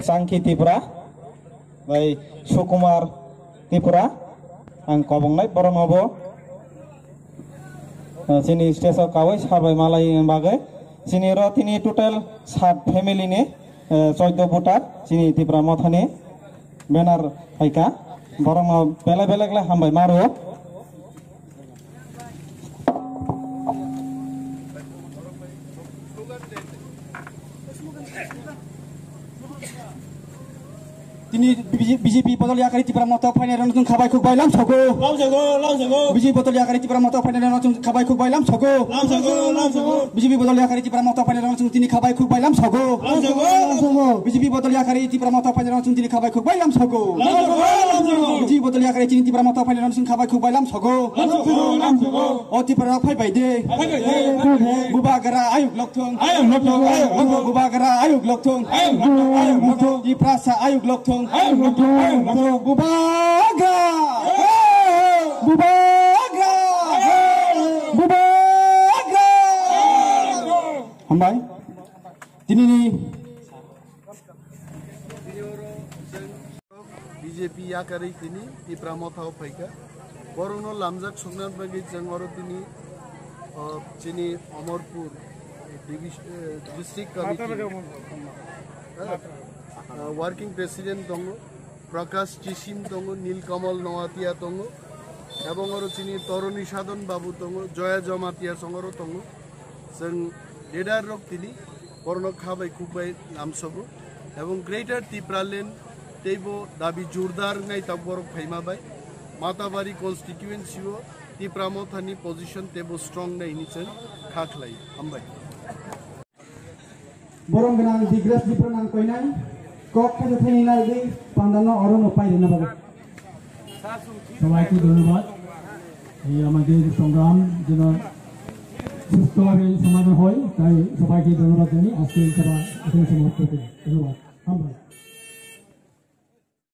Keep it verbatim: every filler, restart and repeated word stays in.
Changki Tripura bai Sukumar Tripura, ang kobongnai borokno bo, eh, chini stage o kawi sarbai malai bagwi. Chini ro tini total sat family ni, eh, choido voter chini Tipra Mothani banner phaikha, borokno belai belai khlai hambai ma rwo. Tini B J P bodol yakari Tipra Motha phainai rok chwng khabai khukbai lam sogo. Lam sogo, lam sogo. B J P bodol yakari Tipra Motha phainai rok chwng khabai khukbai lam sogo. Lam sogo, lam sogo. B J P bodol yakari Tipra Motha phainai rok chwng tini khabai khukbai lam sogo. Lam sogo, lam sogo. B J P bodol yakari Tipra Motha phainai rok chwng tini khabai khukbai lam sogo. Lam sogo, lam sogo. B J P bodol yakari chini Tipra Motha phainai rok chwng khabai khukbai lam sogo. Lam sogo, lam sogo. O Tipra phai bai de. Phai bai de, phai bai de. Bubagra ayuk lokthung. Ayuk lokthung, ayuk lokthung. Bubagra ayuk lokthung. Ayuk lokthung, ayuk lokthung. Tiprasa ayuk lokthung. Ayuk lokthung, ayuk lokthung. Bubagra. Bubagra. Bubagra. Hambai. Tinini B J P yakarwi tini Tipra Mothao phaikha. Borokno lamjak sokna bagwi chwng oro tini, o, chini Omorpur divis-, eh, district committee, eh, eh, working president tongo, Prakash Chisim tongo, Nilkamal Noatia tongo, ebong oro chini Toroni Sadon Babu tongo, Joya Jamatia songoro tongo. Chwng leader rok tini borokno kha bai khuk bai lamsogo, ebong Greater Tipraland teibo dabi jordar wngnai tabuk borok phaima bai Matabari constituency o Tipra Mothani position teibo strong nai hwnwi chwng kha khlai. Hambai. Borom gwnang Digres Dipra nang koinai kok khe thani nai di pandano oro no pai rina bagwi. সবাইকে ধন্যবাদ। এই আমাদের সংগ্রাম যেন সুস্থভাবে সমাধান হয়, তাই সবাইকে ধন্যবাদ জানিয়ে আজকে এই সভা এখানে সমাপ্ত করি। ধন্যবাদ। হামবাই।